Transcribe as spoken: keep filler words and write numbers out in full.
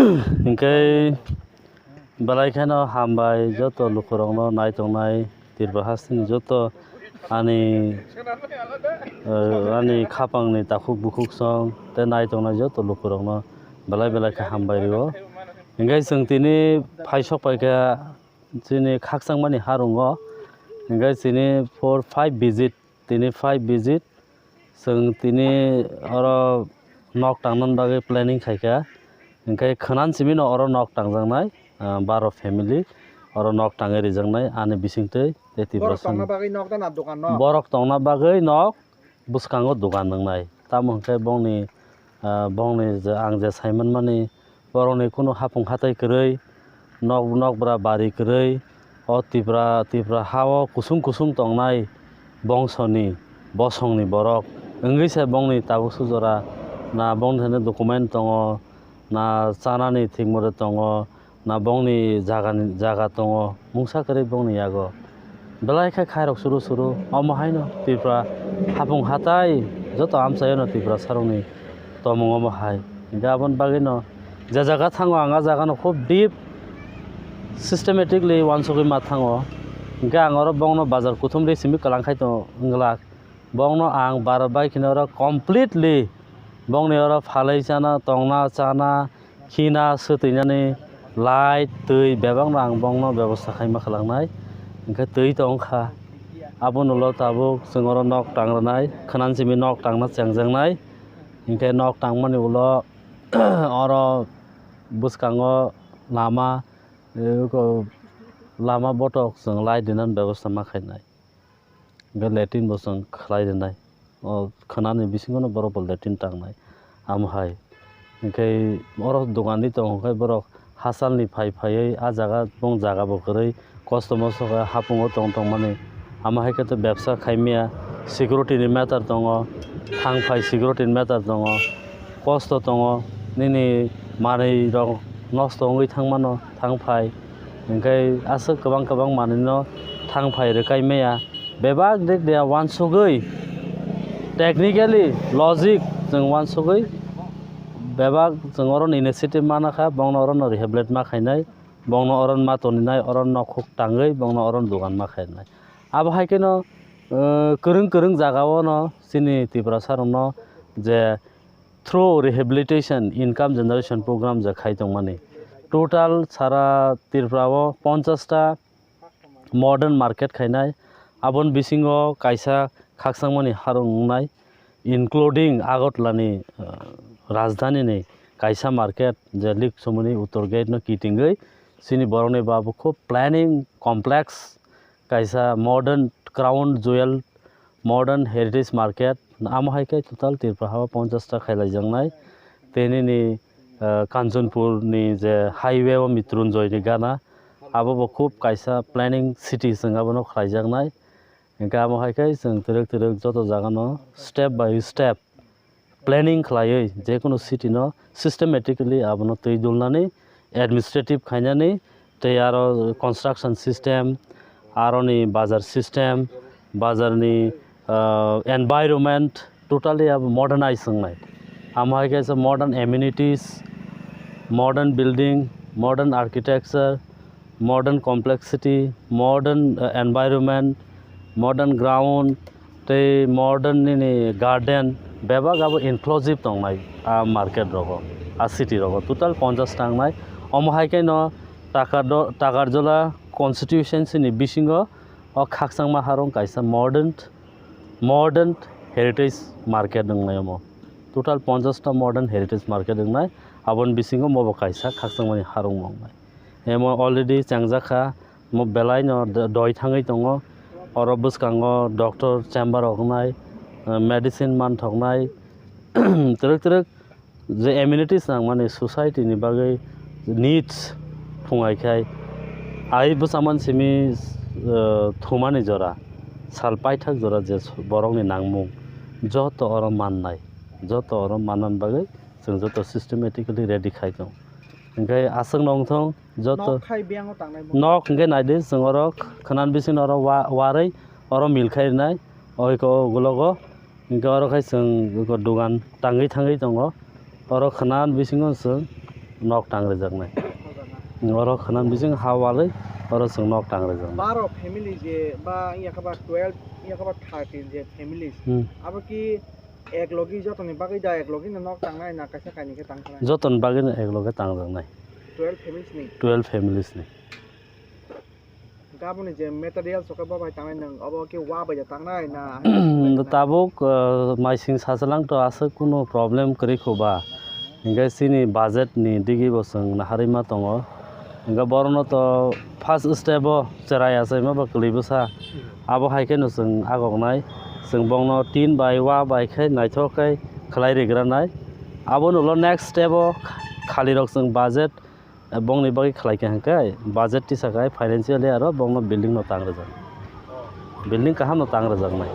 Hinkhe belai kheno hambai joto lukurokno nai tongnai Tripura hasteni joto ani, eh, ani khapangni takhuk bukhuk song tei nai tongnai joto lukurokno belai belai khe hambai rio. Hinkhe chwng tini phaisok paikha chini khakchangmani harungo, hinkhe chini four five visit, tini five visit, chwng tini oro nok tangna bagwi planning khaikha, hinkhe khwnan simino oro nok tangjaknai, ah, baro family oro nok tangwi rijaknai ani bisingtwi tei Borok Tiprasa tongna bagwi nok da na dokan no? Borok tongna bagwi nok bwskango dogan wngnai. Tamo hwnkhe bongni, ah, bongni je ang je saimanmani, borokni kunu hapung hatai kwrwi, nok, nokbra bari kwrwi, o Tipra, Tipra ha-o kusung kusung tongnai bongsoni, bosongni borok wngwi se bongni tabuk sujora na bongni thani document tongo, na chanani thik moro tongo, na bongni jagani, jaga tongo, mungsa kwrwi bongni yago. Belai khe khairok suru suru, omo haino Tripura hapung hatai joto amchaiono Tiprasarokni tomung omo hai. Hinkhe aboni bagwino je jaga thango ang a jagano khub deep systematically uansugwi ma thango. Hinkhe ang oro bongno bazar kuthumri simi kwlang khai tongo wngwlak. Bongno ang bar bai kheno oro completely bongni oro phalwi chana, tongna, chana, khina, swtwinani, light, twi bebakno ang bongno bebosta khaima khalangnai. Hinkhe twi tongkha. Abono ulo tabuk chwng oro nok tang rwnai, khwnan simi nok tangna chengjaknai. Hinkhe nok tangmani ulo oro bwskango lama, eh, ko-, lama botok chwng light dinani bebosta ma khainai. Hingke latrine bo chwng khlai rwnai. O khwnani bisingono borok bo latrine tangnai. Amo hai. Hingke oro dogan ri tongo khe borok hachalni phai phaiwi ah jaga bong jaga bo kwrwi kosto mosto khe hapungo tong tongmani. Amo hai khe bebsa khaimya, security ni matter tongo, thang phai security ni matter tongo. Kosto tongo, nini manwi rok nosto wngwi thang mano, thang phai, hingke aswk kwbang kwbang manwi no thang phai rwkai maya, bebak de de uansugwi technically logic chwng uansugwi bebak chwng oro initiative mana kha, bongno oro no rehabilitate ma khainai, bongno oro ma toninai, oro nokhuk tangwi bongno oro dogan ma khainai. Abo hai kheno, eh, kwrwng kwrwng jaga o no chini Tiprasa rok no je through rehabilitation income generation program je khai tongmani. Total sara Tripura o ponchash ta modern market khainai. Aboni bisingo kaisa khakchangmani harung wngnai, including Agartala ni, uh, rajdhani ni kaisa market je Liksomoni Uttor Gate no kitingwi chini borok ni babu khub planning complex kaisa modern crown jewel modern heritage market, amo hai khe total Tripura ha o ponchash ta khailaijaknai. Tei nini, eh, Kanchanpur ni je highway o Mrityunjoy ni gana, abo bo khub kaisa planning city chwng abono khlaijaknai. Hingkhe amo hai khe chwng twrwk twrwk joto jaga no step by step planning khlaiwi jekunu city no systematically abono twi dulnani, administrative khainani, tei aro construction system, aroni bazar system, bazarni, ah, environment totally abo modernize wngnai. Amo hai khe modern amenities, modern building, modern architecture, modern complexity, modern, uh, environment, modern ground, tei modern nini garden, bebak abo inclusive tongnai a market rogo, a city rogo. Total ponchash ta wngnai. Omo hai khe no Takardo-, Takarjola constituency ni bisingo o khakchangma harong kaisa modern, modern heritage market wngnai omo. Total ponchash ta modern heritage market wngnai. Aboni bisingo mobo kaisa khakchangmani harong wngnai. Emo already chengjak kha, mo belai no do-, doi thangwi tongo. Oro bwskango doctor chamber rok wngnai, eh, medicine manthoknai, twrwk twrwk je amenities nangmani society ni bagwi needs phungai khai ai bwsaman simi, eh, thumani jora, sal paithak jora je borokni nangmung joto oro mannai, joto oro manna bagwi chwng joto systematically ready khai tong. Hingke aswk nongthong joto nok khai biyang o tangnai bo. Nok hingke naidi chwng oro khwnan bisingo oro wa-, warwi oro mil khai rwnai oiko ugulogo. Hingke oro khai chwng eko dogan tangwi thangwi tongo. Oro khwnan bisingo chwng nok tang rijaknai. Oro khwnam bising ha walwi oro chwng nok tang rijaknai. Baro family je ba wngya khe ba twelve wngya khe ba thirteen je families. Hmm. Abo ki ek logi jotoni bagwi da ek logi no nok tangnai na kaisa kainwi khe tang thangna? Jotoni bagwi no ek loge tang jaknai. Twelve families ni? Twelve families ni. Gaboni je material soke bo bai tangnai nwng, obo khe wa bai da tangnai na? Tabuk, uh, maising sachalang to aswk kunu problem kwrwi kho ba. Hinkhe chini budget ni digi bo chwng naharwi ma tongo. Hinkhe borokno to first step o cherai achaima ba kwlwi bwsa. Abo hai kheno chwng agoknai. Chwng bongno tin bai wa bai khe naithok khe khlai rigranai. Aboni ulo next step o khalirok chwng budget bongni bagwi khlai kha hwnkhe budget tisa khai financially aro bongno building no tang rwjaknai. Building kaham no tang rwjaknai.